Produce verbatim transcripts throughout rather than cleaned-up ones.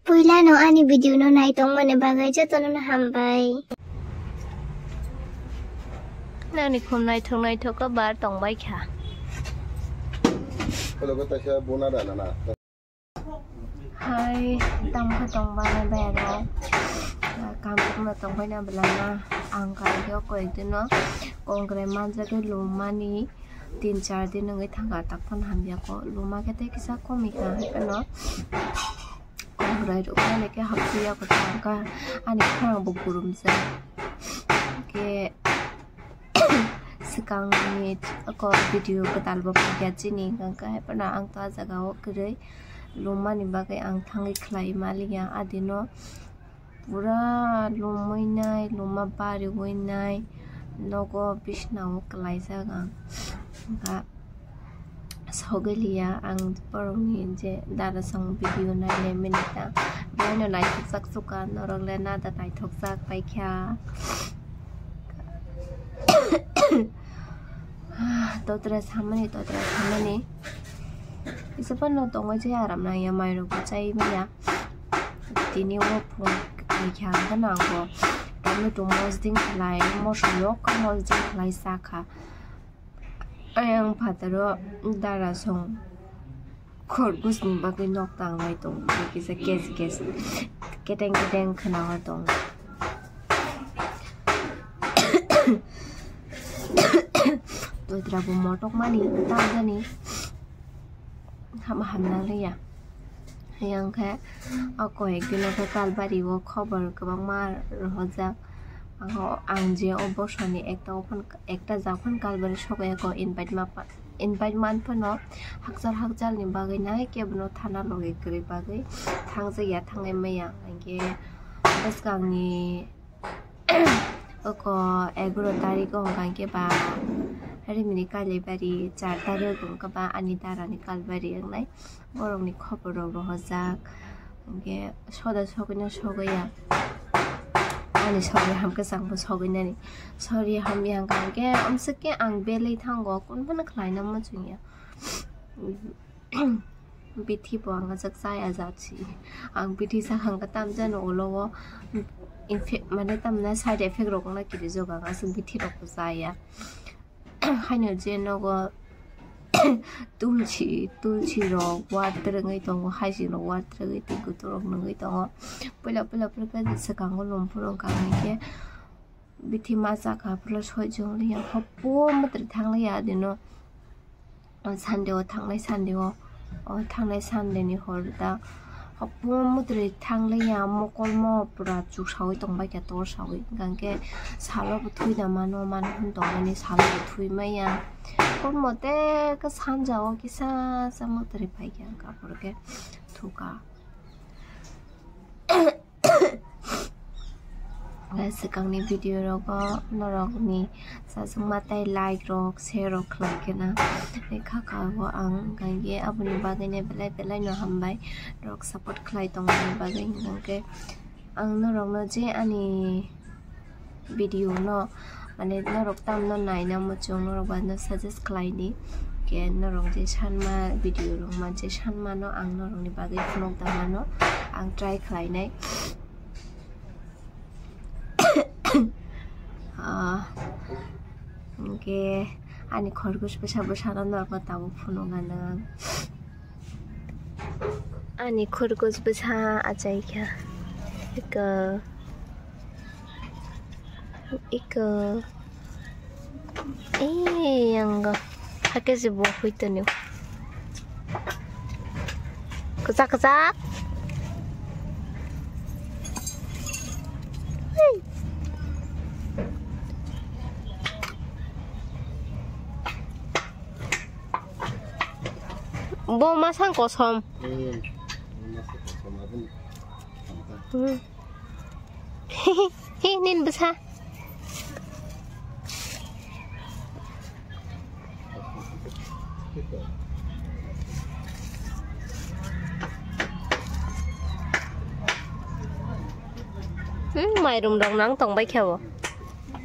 Puila no ani video no nai tongmani bagwi jotono no hambai. Nani khum naithok naithok khe bar tongbai kha. Hai, tamo khe tongbai bai rok. Kam tongbai na belai na ang kha koi dino kongrai manjak lumani. Tin char din wngwi thangkha, tak phano hamya kho. Luma khe tei kisa komikha, hai phano kongrai rwkmani khe hapsuya kwtal wngkha, ani khorang bo gurumjak. Khe swkangni kok video kwtal bo phaiya chini, hwnkhe hai phano ang to ah jaga o kwrwi lumani bagwi ang thangwi khlai maliya adino. Pura lumui nai, luma bariui nai, nogo bisna o kwlaijak ang. Wngkha sogwi liya ang borokni je dara song video nainai mini ta. Biyano naithokjak suka, norok le nada naithokjak paikha. Totra samani, totra samani. Kisa phano tongwi je aram nangya, mairok bo chai manya. Tini o phung kaikha hwnkhe no ang bo tomato mosding khlai, moso yok mosding khlai chakha. Ayang phataro dara song khorgusni bagwi nok tanglai tongo, kisa kes kes keteng keteng khwnao tongo. Toitra bo motok mani tamjani. Hama hamna liya. Yang khe o koyek dino khe Kalbari o khobor kwbangma rohorjak. Ang, ang je o bosoni ekta ophon, ekta japhon Kalbari sogwi ko invite ma pa, invite man phano hakchal hakchal ni bagwi nai kebono thana logi kwrwi bagwi thangjak ya, thangwi maya. Hwnkhe bwskangni Oko egaro tariko hwnkha khe ba rimini Kailaibari, char tariko hwnkha ba ani darani Kalbari wngnai. Borokni khobor rok rohorjak. Hwnkhe soda sogwino sogwi ya. Ani sogwi hamkhe changbo sogwi nani. Sori hamya hwnkha khe amswk khe ang belai thango, kunphano khlaina muchungya. Bithi bo ang ajak chaya jat si. Ang bithi sakha hwnkha tamjani ulo o infe-, mane tamna side effect rok wngna kiri jok, ang aswk bithi rok bo chaya. Haino je nogo tulsi, tulsi rok water wngwi tongo, haising rok water wngwi twi kutung rok nungwi tongo. Puila puila puila khe swkango lum phuru wngkha hwnkhe. Bithi ma chakha, puila soi chwng liya, hopo mwtwrwi thang liya adino. O Sunday o thangnai, Sunday o, o thangnai Sunday ni hor da hopo mwtwrwi thang liya, mokol mo pura chuksawi tongbai kha, tor sawi. Hwnkhe salo bo thwi da mano, mano hwn tongmani salo bo thwi maya. Kormo te khe sanja o kisa sa mwtwrwi phai kha, hwnkhe aphuru khe thuka. Swkangni video rogo norokni chajwkma tei like rok, share rok khlai kheno kha kha o ang, hwnkhe aboni bagwino belai belai no hambai, norok support khlai tongmani bagwi. Hwnkhe ang norokno je ani video no, mane, norok tamno naina muchung, norok ba no suggest khlai di. Khe norok je sanma video rok ma je sanma no ang norokni bagwi phunuk da mano, ang try khlai nai. Ah, hwnkhe ani khorgos bwsa bwsano norokno tabuk phunuk anw ang. Ani khorgos bwsa achai kha. Eko. Eko. Eh, yang go. Hakhe se bo hui tongo. Kwchak kwchak. Hui. Bo masang kosom. Hmm. Bo masang kosom, aboni. Hmm. Hi, nini bwsa. Hmm, mairum rok nang tong bai kha bo.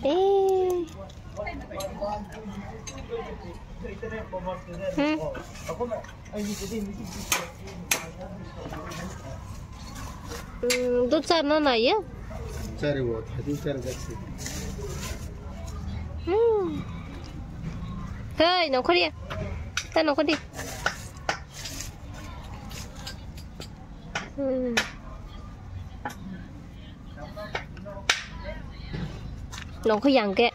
Eh. Hmm. Hmm, dud char na nai ya? Chari bo, thati char jaksi. Hmm. Hey, nongkhor ya? Ta nongkhor di. Hmm. Nongkhor yang ke.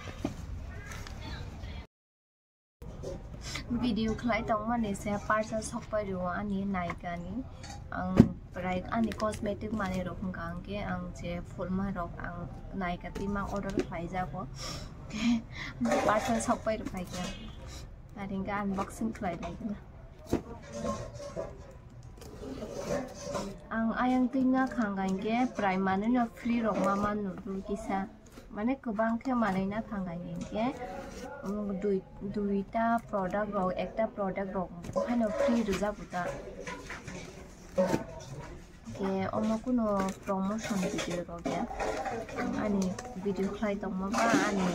Video khlai tongmani se parcel sokpai rio ani naikani. Ang prai ani cosmetic manwi rok hwnkha hwnkhe ang je phulma rok ang naika tima order khlai jago. Parcel sokpai rwkha khe. Aringkhe unboxing khlai lai gana. Ang ayang twi na khang hwnkhe prai manwi no free rok ma man nurdu kisa. Mane kwbang khe manwi na thang hai hwnkhe, um, dui, duita product rok, ekta product rok haino free rwjago ta. Khe omo kuno promotion video rok ya. Ani video khlai tongma ba ani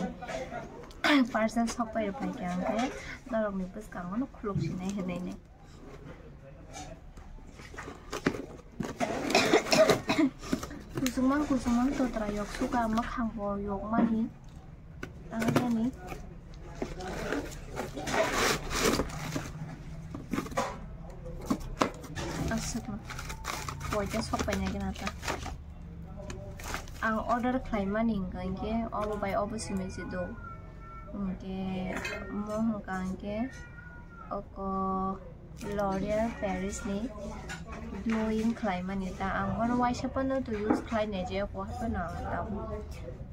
parcel sokpai rwphai khe ang khe norokni bwskango no khuluk sinai hinwi ni. Kusungmang kusungmang totra yok suka mwkhang bo yok mani. Ang jani. Aswkno. Poita sok paina gana ta. Ang order khlaimani hwnkha hwnkhe obo bai obo simi se do. Hwnkhe mo hwnkha hwnkhe oko L'Oreal Paris ni glowing khlaimani ta. Ang bono waisa phano to use khlainai je, ko haphano ang tabuk.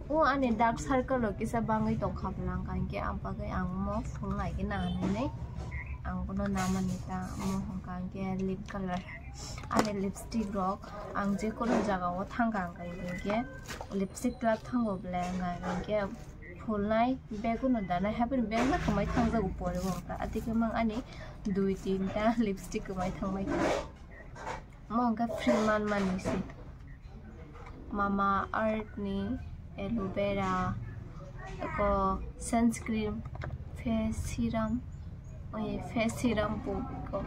O ani dark circle rok kisa bangwi tongkha bwla, hwnkha hwnkhe ang bagwi ang mo phunuknai khe nang hinwi ang bono namani ta. Mo hwnkha hwnkhe lip color, ani lipstick rok ang jekono jaga o thangkha, hwnkha hwnkhe lipstick club thango bwla, hwnkha hwnkhe phulnai bag no danai haphano bag no kwmai thangjago pore bo wngkha. Atike mang ani dui tinta lipstick kwmai thangbai kha. Mo hwnkha free man mani se. Mama Earth ni aloe vera, eko sunscreen, face serum, oi face serum bo eko.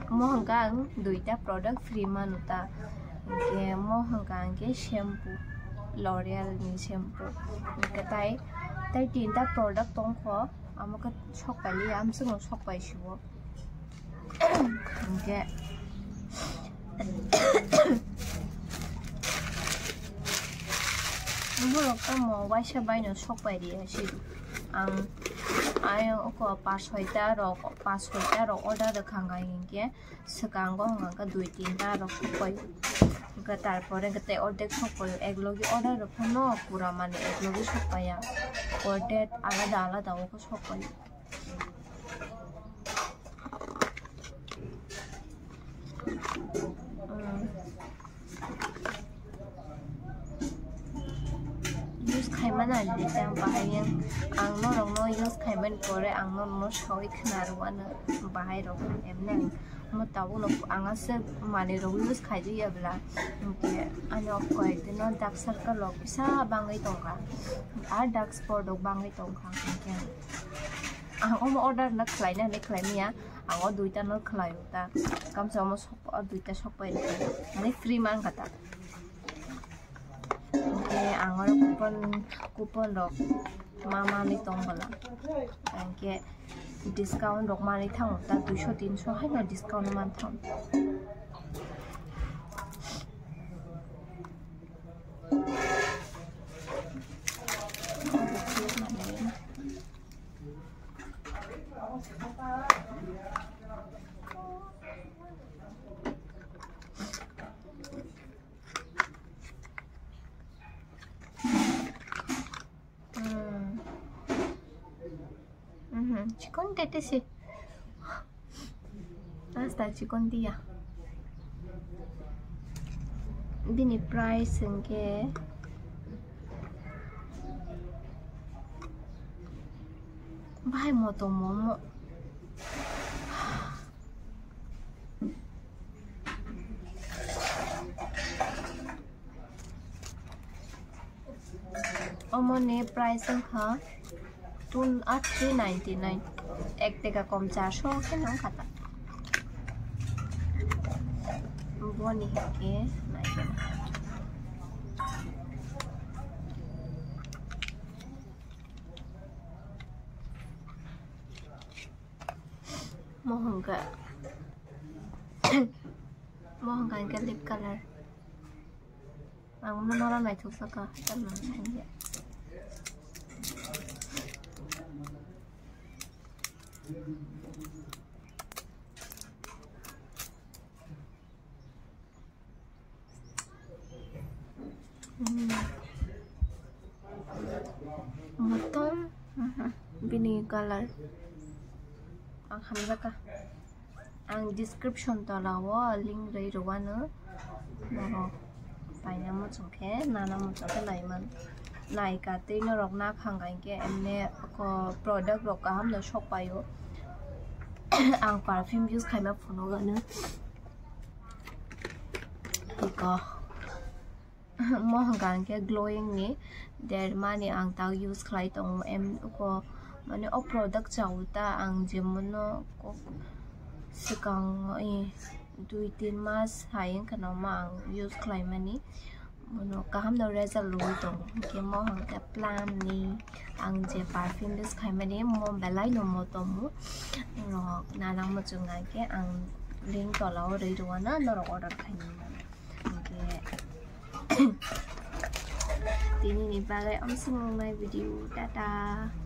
Mo hwnkha ang duita product free manu ta. Hwnkhe mo hwnkha hwnkhe shampoo, L'Oreal ni shampoo. Hwnkhe tai, tai tinta product tongkho, amo khe sok paili, amsukno sok paisio. Hwnkhe borok tamo waisa baino sok pai riya si. Ang, ayang oko pas soita rok, pas soita rok order rwkha hwnkhe swkango hwnkha dui tinta rok sok pai. Hwnkhe tarpore hwnkhe tei ordek sok pai, eklogi order rwphano pura mani eklogi sok paiya. Order alada alada o sok pai. Use khaimani di tang bahai ang norokno use khaimani pore ang norokno sawi khna rwano bahai rok emne ang mo tabukno ang aswk manwi rok use khaidi ya bwla hwnkhe ani o koyek dino dark circle rok kisa bangwi tongkha ar dark spot rok bangwi tongkha hwnkhe. Ang omo order no khlaina hinwi khlaimaya, ang o duita no khlaio ta. Kamsa omo sok, o duita sok pai rwkha. Mane free man kha ta. Hwnkhe ang oro coupon, coupon rok ma manwi tong bwla. Hwnkhe discount rok manwi thango ta, duiso tinso haino discount man thango. Hmm. Mhm, chikon tete si. Asta chikon dia. Bini price hwnkhe bahai moto momo. Omoni price wngkha two, ah, three ninety nine. Ek teka kom, charso khe nang kha ta. Boni hwnkhe nai khe. Mohongka. Mohongka hingke lip color. Ang no nora naithok saka. Tamna hingke. Motom, bini color ang hamjaka. Ang description tola o link rwi rwano norok paina muchung khe nana muchung khe naiman naika tei norok na khang khe emne ko product rok kaham no sok paio. Ang perfume use khaima phunugano. Iko. Mohongka hingke glowing ni derma ni ang tak use khlai tongo. Em, ko, mane, o product chao ta ang jemono kok swkang, eh, dui tin mas hai wngkha no ma ang use khlai mani. Bono kaham no result rwui tongo. Hingke mohongka Plum ni ang je perfume use khaimani mo belai no motom o. Norok nana muchung khe ang link tola o rwi rwano norok order khainai mano. Hingke tini ni bagwi amsung nai video. Tata.